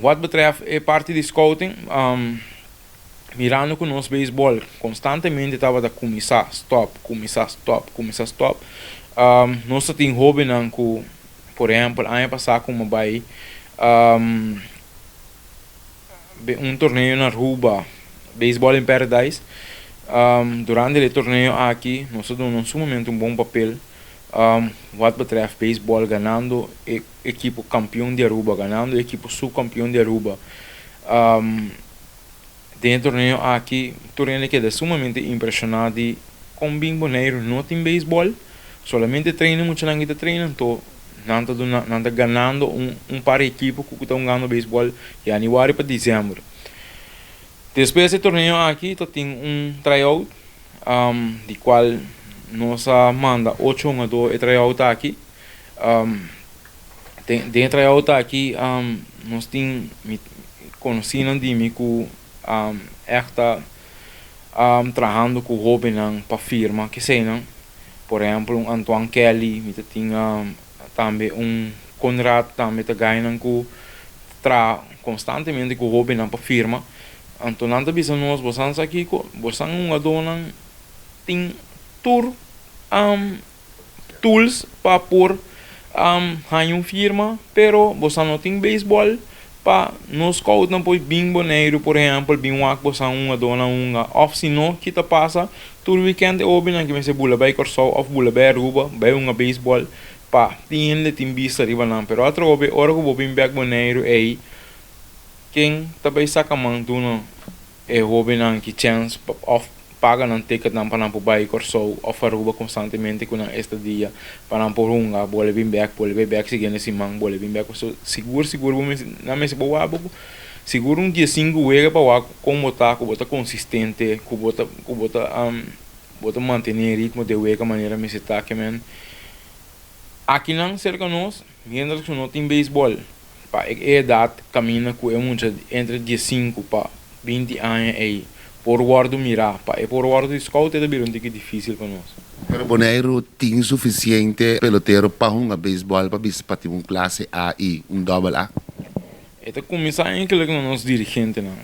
Wat betreft e parti di scouting, mirando ku nos beisbòl konstantemente tabata kuminsá stòp, kuminsá stòp, kuminsá stòp, nos ta tin hóbennan ku, por ehèmpel, aña pasá ku mi a bai un torneo na Aruba, Baseball in Paradise, durante e torneo aki nos a duna un sumamente un bon papel wat betreft beisbòl, ganando e ekipo kampion di Aruba, ganando e ekipo subkampion di Aruba. Den e torneo aki tur hende keda sumamente impreshoná di kon bin Boneiru no tin beisbòl, solamente traina muchanan ki ta traina, anto nan ta duna nan ta ganando un par di ekipo ku ta hungando beisbòl yanüari pa desèmber. Despues di e torneo aki ta tin un tryout di kual nos a manda ocho hungadó e tryout aki. Den e tryout aki nos tin konosínan di mi ku ègt ta trahando ku hóbennan pa firma keseinan. Por ehèmpel, un Antoine Kelly, mi ta tin tambe un Conrad, tambe ta gainan ku traha konstantemente ku hóbennan pa firma. Anto nan ta bisa nos, "Bosan sa kiko, bosan hungadónan tin tur tools pa por haña un firma, pero bosan no tin beisbòl pa nos scoutnan por bin Boneiru, por ehèmpel, bin wak bosan hungadónan hunga." Òf si no, ki ta pasa? Tur weekend e hóbennan ke mester bula bai Kòrsou òf bula bai Aruba, bai hunga beisbòl pa tin hende tin bista riba nan. Pero atrobe, ora ku bo bin bèk Boneiru ei, ken ta bai saka man duna e hóbennan ki chèns òf paga nan ticketnan pa nan por bai Kòrsou òf Aruba konstantemente ku nan estadia pa nan por hunga, bolbe bin bèk, bolbe bai bèk siguiente siman, bolbe bin bèk? Pasobra sigur sigur bo mester nan mester por wak bo sigur un 15 wega pa wak kon bo ta, ku bo ta konsistente, ku bo ta mantené ritmo di wega manera mester ta. Ke men akinan serka nos, mientras ku no tin beisbòl pa e edat kaminda ku e mucha entre 15 pa 20 aña ei por wòrdu mirá, pa e por wòrdu scout, e ta bira un tiki difísil pa nos. Pero Boneiru tin sufisiente pelotero pa hunga beisbòl, pa bisa pa tin un klase A i un dòbel A? E ta kuminsá enkele ku nos dirigentenan.